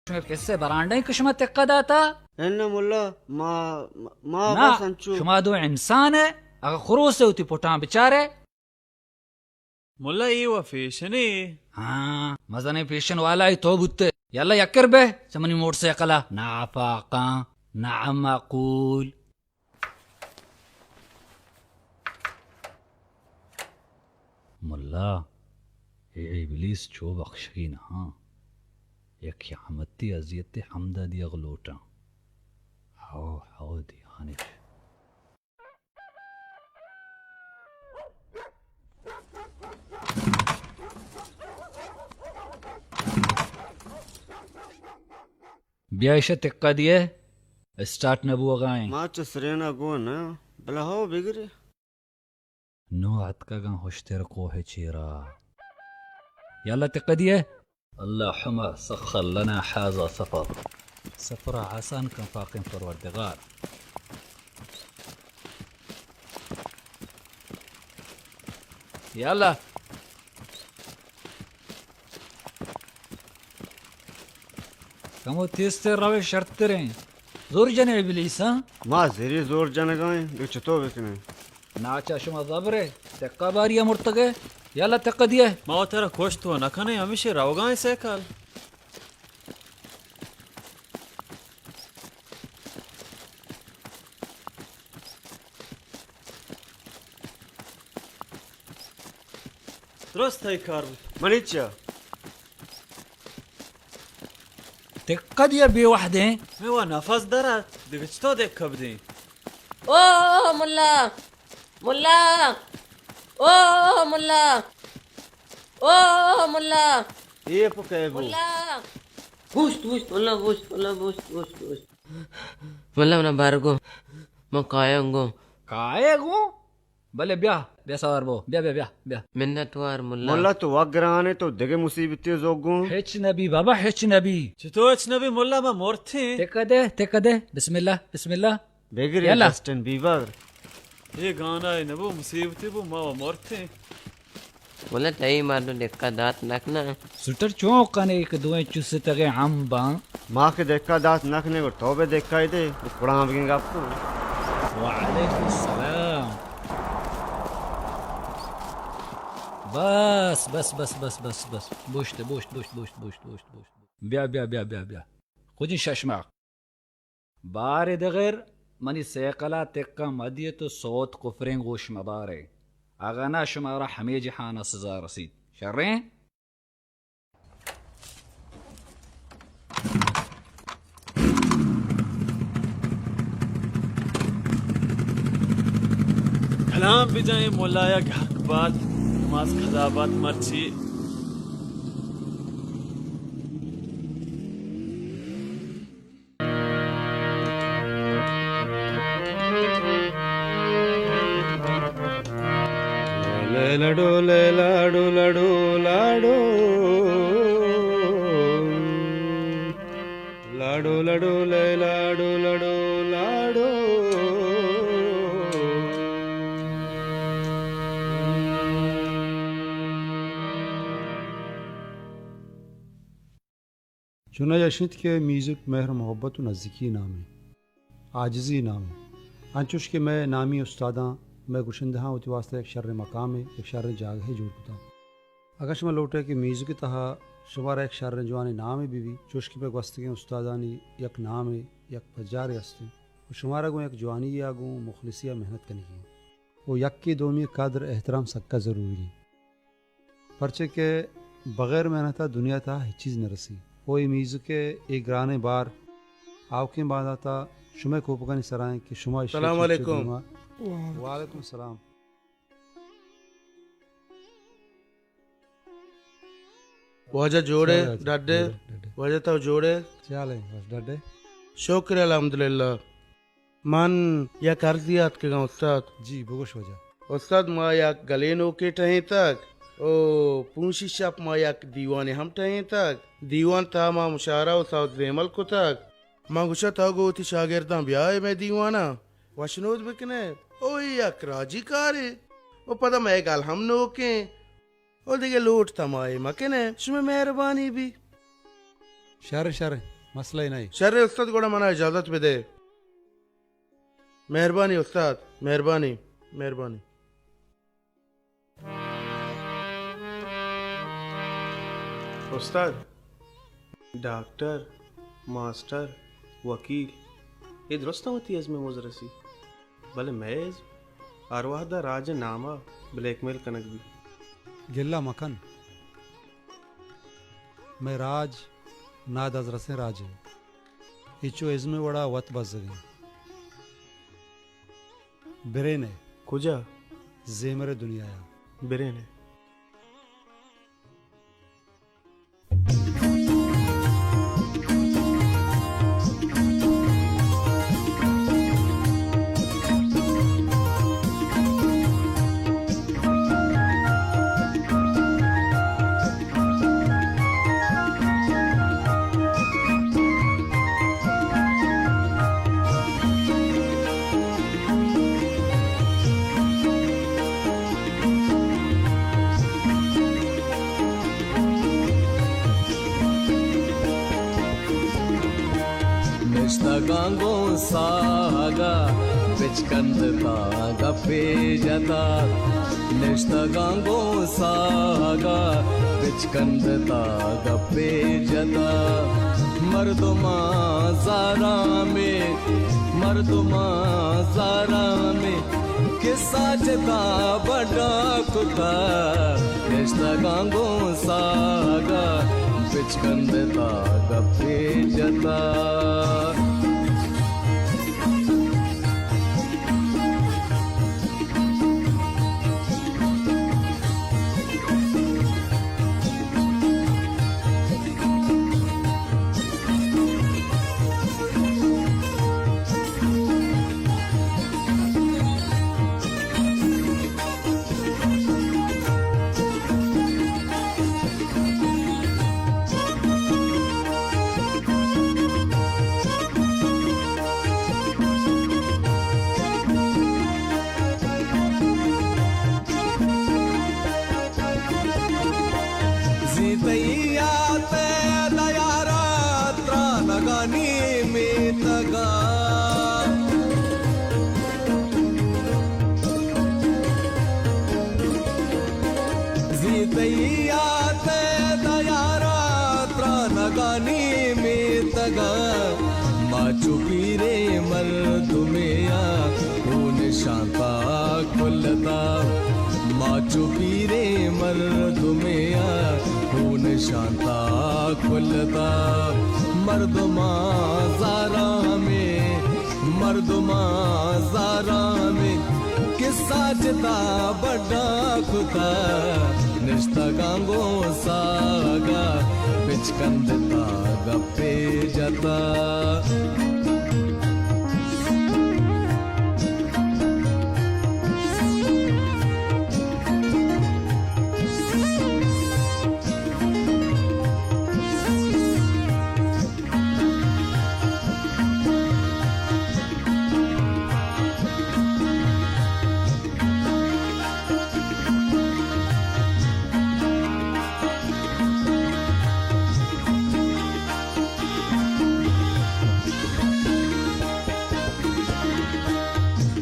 شمئے کسے برانڈیں کہ شما تکہ داتا؟ اناں ملا، ما، ما نا، بس انچو۔ شما دو انسان ئے، اگہ خروس ئے وتی پٹاں بچارے۔ ملا، اے و فیشنے۔ ہاں، مزنیں فیشن والا ای تو بوتے۔ یلا یکر بہ، چہ منی موٹر سائیکل ءَ۔ ناپاکاں، نامعقول۔ ملا، اے ابلیس چو بخشگی نہ ہاں۔ یک قیامتی اذیت ہمدا دیگ لوٹاں۔ ہو، ہو، دیانش۔ بیا ایشا تکہ دیئے، اسٹارٹ نہ بوگا ایں۔ ما چہ سرینا گون نہ، بلے ہو بگرے۔ نوں اتکگاں ہشتر کوہ چیرا۔ یا اللہ تکہ دیئے۔ اللهم سخر لنا هذا سفر۔ سفر آسان کن پاکیں پروردگار۔ یا اللہ۔ کمو تیزتر روے شرتریں۔ زور جنے ابلیس، ہاں؟ ما زری زور جنگائیں، بے چتو بکنے۔ ناچا شما زبرے، تکہ باری مرتگے، یلا تکہ دیئے۔ ما ترا کشت و نکنے، ہمیشہ روگائیں سیکل۔ درست تئی کار بوت۔ منی چیا؟ تکہ دیا بے وحدیں۔ میں وہ نفس درات، دگہ چطور دکہ بدیں؟ او ملا! ملا! او ملا! او ملا! اے پکے بو؟ ملا! بوشت، بوشت، ملا، بوشت، ملا، بوشت، بوشت، بوشت۔ ملا، منا بار گو۔ من کایاں گو۔ کائے گو؟ بلے بیا، بیا سوار بو۔ بیا، بیا، بیا، بیا۔ منت وار ملا۔ ملا تو وگرانے تو دگہ مصیبتے زوگو۔ ہچ نبی بابا، ہچ نبی۔ چطور ہچ نبی ملا، ما مرتیں۔ تکہ دے، تکہ دے۔ بسم اللہ، بسم اللہ۔ بگرے یلا۔ Justin Bieber. اے گانا اے نبو، مصیبتے بو، ما و مرتیں۔ ملا تئی مردم دکہ دات نکناں۔ سوٹر چون کنے کہ دوئیں چستگیں ہم باں؟ ما کہ دکہ دات نکنیں، گڑا تو بہ دکہ دے، کڑاں بگیں گپ کن۔ وعلیکم السلام۔ بس، بس، بس۔ بوشت، بوشت، بوشت۔ بیا، بیا، بیا، بیا، بیا۔ کجی ششماک؟ بارے دگر منی سیکلا تکہ مدیت و سوت کفریں گوش مبارے، اگہ نہ شمارا ہمے جہانا سزا رسیت۔ شریں؟ کلام بجائیں ملایا کہ حق بات، نماز قضا بات مرچی۔ لے لڈو، لے لاڈو، لڈو، لاڈو۔ لاڈو، لڈو، لے لاڈو، لڈو، لاڈو۔ چوناہا اش انت کہ میوزک مہر و محبت و نزیکی نامے، عاجزی نامے۔ انچوش کہ مئے نامی استاداں، مئے گشندہاں وتی واسطہ یک شریں مقامے، یک شریں جاگہے جوڑ کتا۔ اگاں شما لوٹے کہ میوزک تہا شمارا یک شریں جوانیں نامے بہ بی، چوش کہ مئے گوستگیں استادانی یک نامے، یک پجارے است انت و شمارا گوں یک جوانی ء گوں مخلصی ء محنت کنگی انت و یکے دومی قدر احترام سکا ضروری انت۔ پرچے کہ بغیر محنت ء دنیا تہا ہچ چیز نہ رسی۔ او اے میوزک ء اے گرانیں بار آوکیں باندات ء شمئے کوپگانی سرا انت کہ شما ایشی ء سلام چنچو علیکم۔ دیما۔ وعلیکم۔ وعلیکم السلام۔ واجہ جوڑے؟ سلام علیکم۔ ڈڈے؟ ڈڈے، ڈڈے۔ واجہ تو جوڑے؟ چیالیں، بس ڈڈے۔ شکر الحمدللہ۔ من یک عرضے آتکگاں استاد۔ جی، بگوش واجہ۔ استاد، ما یک گلے نوکے ٹہینتگ و پونشی شپ ما یک دیوانے ہم ٹہینتگ۔ دیوان تہا ما مشاعرہ استاد زیمل کتگ۔ من گوشاں، تو گوں وتی شاگرداں بیائے مئے دیوانا وشنود بکنے۔ او اے یک راجی کارے۔ و پدا مئے گل ہم نوکیں۔ او دگہ لوٹ تمائے مکنے، شمئے مہربانی بی۔ شر، شر۔ مسئلہ نہ ایں۔ شر ایں استاد، گڑا منا اجازت بدئے۔ مہربانی استاد، مہربانی، مہربانی۔ استاد، ڈاکٹر، ماسٹر، وکیل، اے درستاں وتی ازم ءِ مزد رسی، بلے مئے ازم ہر وہد ءَ راج ءِ نام ءَ بلیک میل کنگ بیت۔ گلہ مکن، مئے راج نادزرسیں راجے، اے چو ازم ءِ وڑا وت بزگ ایں۔ برین ئے۔ کجا؟ زیمر ءِ دنیا ءَ۔ برین ئے۔ نشتگاں گوں ساہگ ءَ بچکندتا گپے جتا۔ نشتگاں گوں ساہگ ءَ بچکندتا گپے جتا۔ مردماں زاراں مئے، مردماں زاراں مئے، کسہ جتا بڈا کتا۔ نشتگاں گوں ساہگ ءَ بچکندتا گپے جتا۔ زی تئی یات ءَ دیارا ترانگانی میتگا۔ زی تئی یات ءَ دیارا ترانگانی میتگا۔ ما چو پیریں مردمے ءَ ہون شانتا کلتا۔ ما چو پیریں مردمے ءَ ہون شانتا کلتا۔ مردماں زاراں مئے، مردماں زاراں مئے، کسہ جتا بڈا کتا۔ نشتگاں گوں ساہگ ءَ بچکندتا گپے جتا۔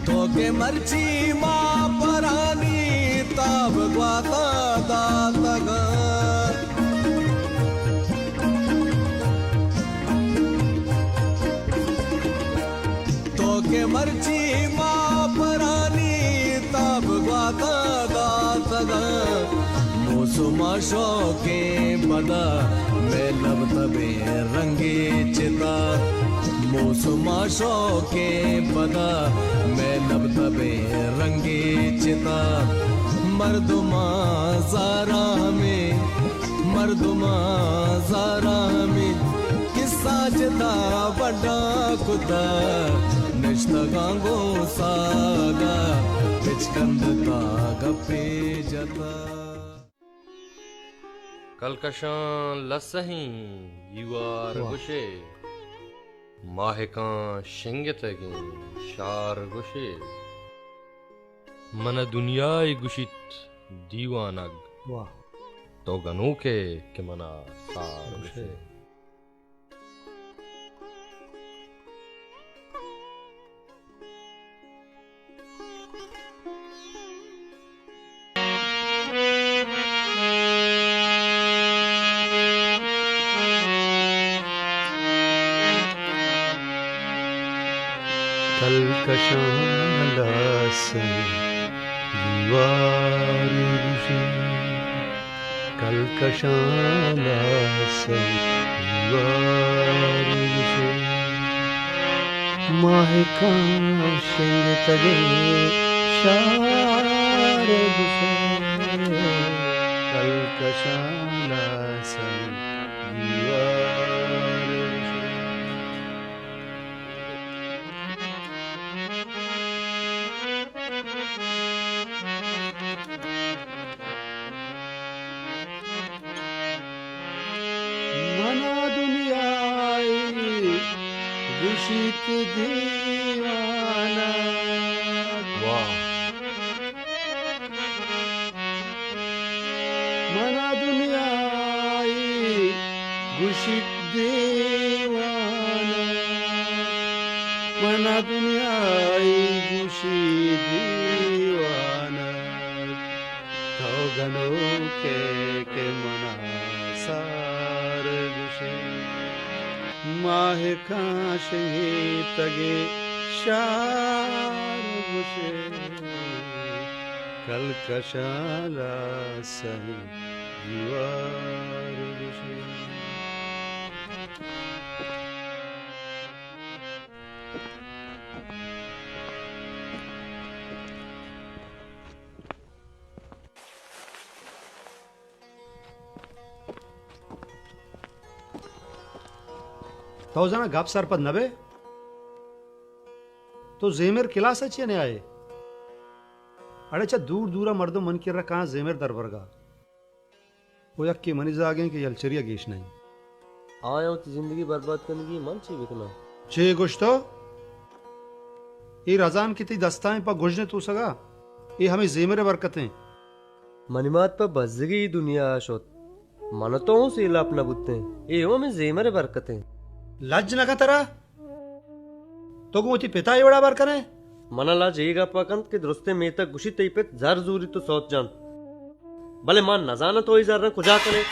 تو کہ مرچی ما پرانی تاب گواتا داتگاں۔ تو کہ مرچی ما پرانی تاب گواتا داتگاں۔ موسم ءَ شوکیں پدا مئے لب تبیں رنگے چتا۔ موسم ءَ شوکیں پدا مئے لب تبیں رنگے چتا۔ مردماں زاراں مئے، مردماں زاراں مئے، کسہ جتا بڈا کتا۔ نشتگاں گوں ساہگ ءَ بچکندتا گپے جتا۔ کلکشاں لسہیں دیوار، واہ، گوشے، ماہکاں شنگتگیں شار گوشے۔ من ءَ دنیا ءَ گوشیت دیوانگ، واہ، تو گنوک ئے کہ من ءَ سار گوشے۔ گوشے۔ کلکشان لاسن دیوار گوشے، کلکشان لاسن دیوار گوشے، ماہکاں شنگتگیں شار گوشے، کلکشان لاسن دیوار گوشے۔ منا دنیای گوشیت دیوانہ۔ واہ۔ منا دنیای گوشیت دیوانہ، منا دنیای گوشیت دیوانہ، تو گنوکے کہ منا سار گوشے، ماہکاں شنگتگیں شار گوشے، کلکشان لاسن دیوار گوشے۔ تو زاناں گپ سرپد نہ بئے؟ تو زیمر کلاس ءَ چیا نیائے؟ اڑے چہ دور دور ءَ مردم من کرا کاں زیمر دربرگ ءَ۔ او یکے منی زاگیں کہ یلچری ءَ گیش نہ ایں۔ آیاں وتی زندگی برباد کنگی، من چے بکناں؟ چے گوشت تو؟ اے رزان کہ تئی دستاں پہ گژن ءِ توسگ ءَ، اے ہمے زیمر ءِ برکت ایں۔ منی مات پہ بزگی دنیا ءَ شت۔ من ءُ تو اوں سیلاپ نہ بوتیں۔ اے اوں ہمے زیمر ءِ برکت ایں۔ لج نہ کن ترا؟ تو گوں وتی پت ءَ اے وڑ ءَ ہبر کن ئے؟ من ءَ لج اے گپ ءَ کنت کہ درستیں میتگ گوشیت تئی پت زر زوریت ءُ سوت جنت۔ بلے من نہ زاناں تو اے زراں کجا کن ئے۔